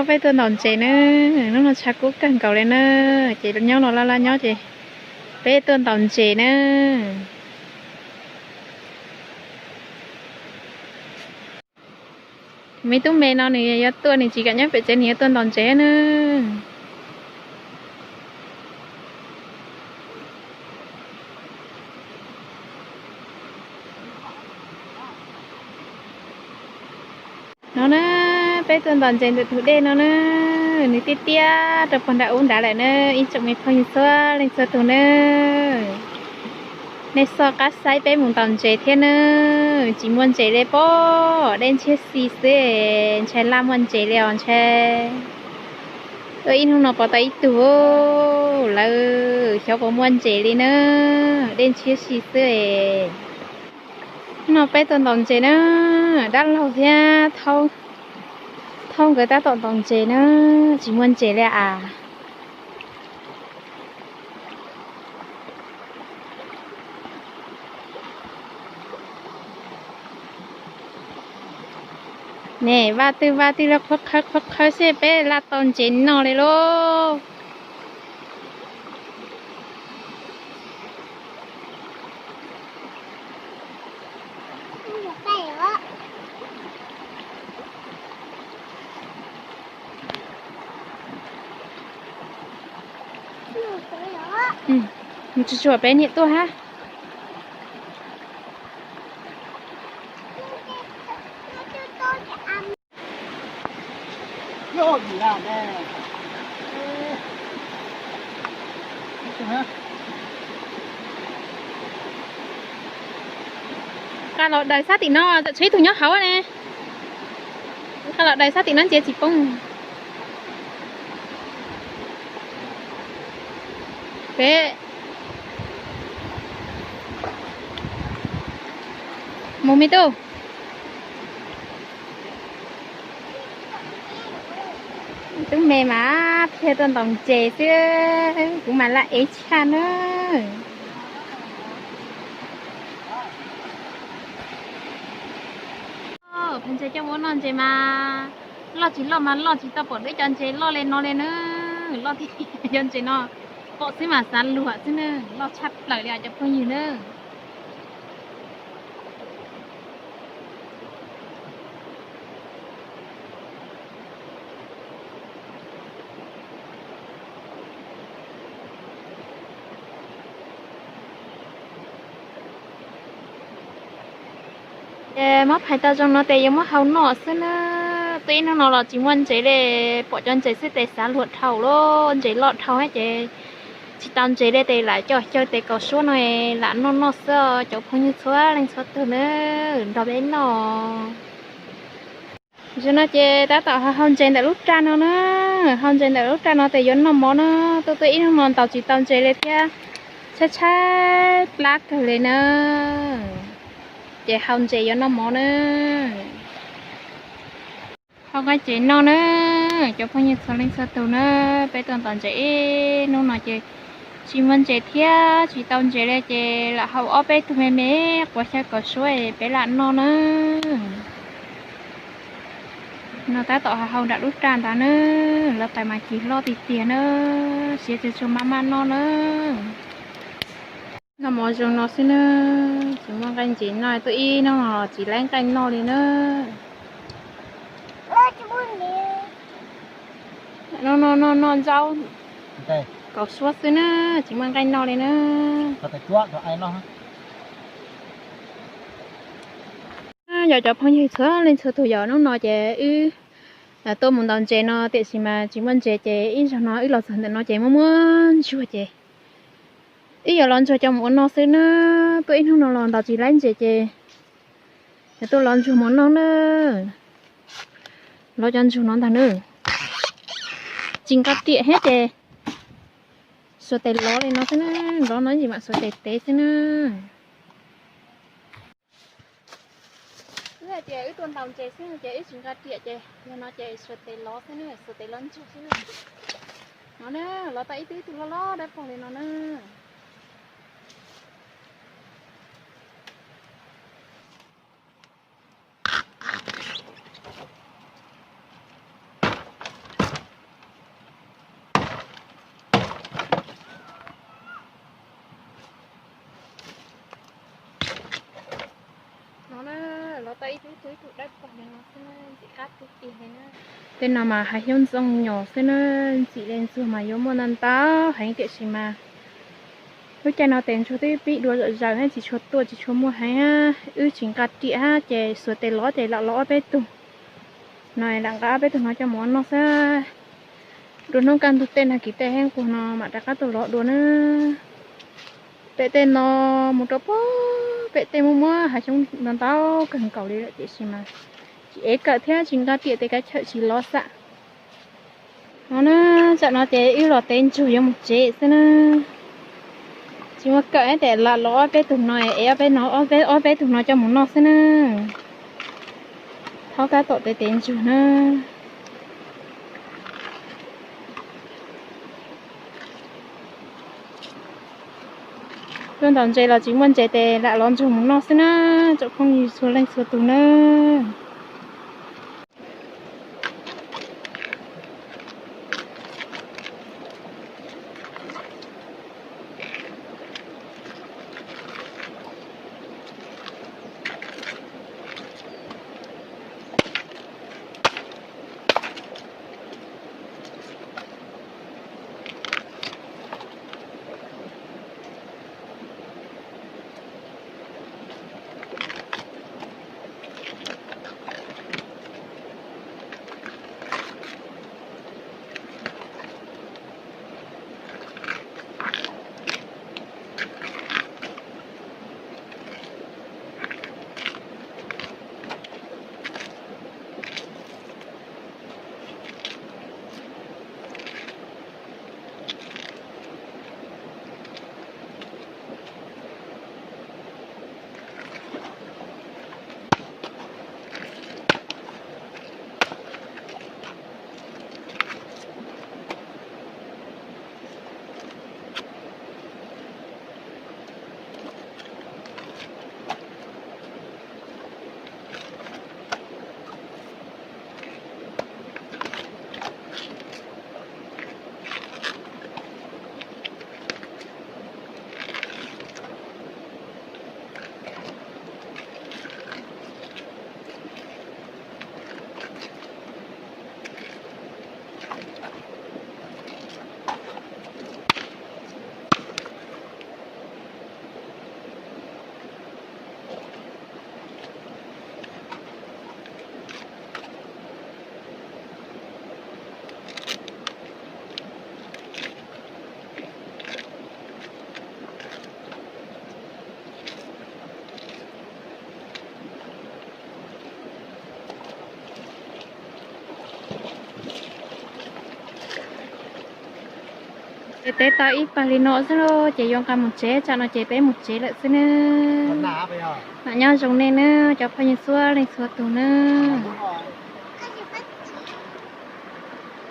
Peb tuaj ntaus ntses na, hnub no tshav kub kawg nkaus li na, ces nyob no laj laj nyob ces peb tuaj ntaus ntses na. Me tub me no nws yuav tuaj, nws tsis kam nyob pem tsev, nws yuav tuaj ntaus ntses na. No na, peb tuaj ntaus ntses ntawm tus dej no na, nws tiaj tiaj rau pog nram ub nrad lawm na, ib tsoom me phooj ywg txhua leej txhua tus na. Nej soj qab saib peb mus ntaus ntses thiab na, tsis muaj ntses li pob, dej ntshiab si xwb, ntshai laj muaj ntses li os ntshai. Tuaj ib hnub no pom tau ib tug, lawv xyov puas muaj ntses li na, dej ntshiab si xwb. Hnub no peb tuaj ntaus ntses na, dab laug thiab Thaub nkawd tab tom ntaus ntses na, tsis muaj ntses li as. Ne, vaj twg vaj twg los qhuav qhawv qhuav qhawv xwb peb laj tau ntses noj li lauj. Mus tsuag tsuag peb niam tuaj hab. Nqa los daws sab tim no, tseem tshuav ib tug nyob hauv ne. Nqa los daws sab tim no ntsia tsis poob. Peb mus me tub. Tub me mas thiaj tuaj ntaus ntses xwb, kuv mas laj ev tshaj na. Phav ntses coj mus ua noj ntses mas loj tsis loj mas loj tsis tau pom deb cov ntses loj li no li na. Loj tiag, cov ntses no pom xwb mas xav luag xwb na, loj tshaj plaws li os cov phooj ywg na. Ces muab phais tau zoo no ces yuav muab hau noj xwb na. Tuaj ib hnub no los tsis muaj ntses li, pom cov ntses xwb ces xav luag dhau lawm, ntses loj dhau ces tsis tau ntses li ces lam coj xyaw tes kaus suab no lam noj noj xwb os cov phooj ywg txhua leej txhua tug na, nrog peb noj. Zaum no ces tab tom hau ntses ntawm lub raj no na, hau ntses ntawm lub raj no ces yuav noj mov na. Tuaj tuaj ib hnub no ntaus tsis tau ntses li thiab, tshaib tshaib plab kawg li na, ces hau ntses yuav noj mov na. Hau nqaij ntses noj na, cov phooj ywg txhua leej txhua tus na, peb tuaj ntaus ntses ib hnub no ces tsis muaj ntses thiab tsis tau ntses li ces lam hau ob peb tug me me quav xyaw kaus suab peb lam noj na. No tab tom hau nram lub raj ntawd na, lawv pais mas cig loj tiag tiag na, siav tsuag tsuag maj maj noj na. Noj mov zoo no xwb na, tsis muaj nqaij ntses noj, tuaj ib hnub no tsis laib nqaij noj li na. No no no no ntsaub kaus suab xwb na, tsis muaj nqaij noj li na. Yog cov phooj ywg txhua leej txhua tus, yog hnub no ces wb tuaj mus ntaus ntses no tiam sis mas tsis muaj ntses ces ib zaug no wb los txog ntawm no ces muaj muaj ntsuag ces wb yuav lov ntsuag coj mus ua noj xwb na. Tuaj ib hnub no los ntaus tsis laib ntses ces yuav tuaj lov ntsuag mus noj na. Lov cov ntsuag no ntag na, tsis nqa riam thiab ces xuas tes lov li no xwb na, lov no ces mam xuas tes tev xwb na. Wb hais tias wb tuaj ntaus ntses xwb ces wb tsis nqa riam ces yog no ces xuas tes lov xwb na, xuas tes lov ntsuag xwb na. No na, lov tau ib tug ib tug loj loj dawb paug li no na. Tej no mas hav xyoob ntxooj nyos xwb na, ntxim li ntxuag mas yuav muaj ntau ntau heev tiam sis mas lub caij no tes ntsuag twb pib dua zom zaws thiab tsis tshua tuaj tsis tshua muaj heev, wb tsis nqa riam hab ces xuas tes lov ces lam lov ob peb tug no, lam nqa ob peb tug no coj mus ua noj xwb. Dua hnub kaj ntug tej nag kis tej hab nquag no mam rov qab tuaj lov dua na. Pem tej no mus rau pem tej muaj muab hav xyoob ntau ntau kawg nkaus li lawm tiam sis mas tsis ev kawm thiab tsis nqa riam tes kav chawm tsis lov xam. No na, tsam no ces wb los tev ntsuag yuav mus tsev xwb na. Tsis muaj kawm tes lam lov ob peb tug no, ev ob peb no, ob peb tug no coj mus noj xwb na. Thaub tab tom tev tev ntsuag na. Tuaj ntaus ntses los tsis muaj ntses tes lam lov ntsuag mus noj xwb na, tsoom phooj ywg txhua leej txhua tus na. Ces tev tau ib pawg li no xwb lauj, ces yuav nqa mus tsev, tsam no ces peb mus tsev lawm xwb nawb. Mam nyob zoo nej nawb cov phooj ywg txhua leej txhua tus nawb.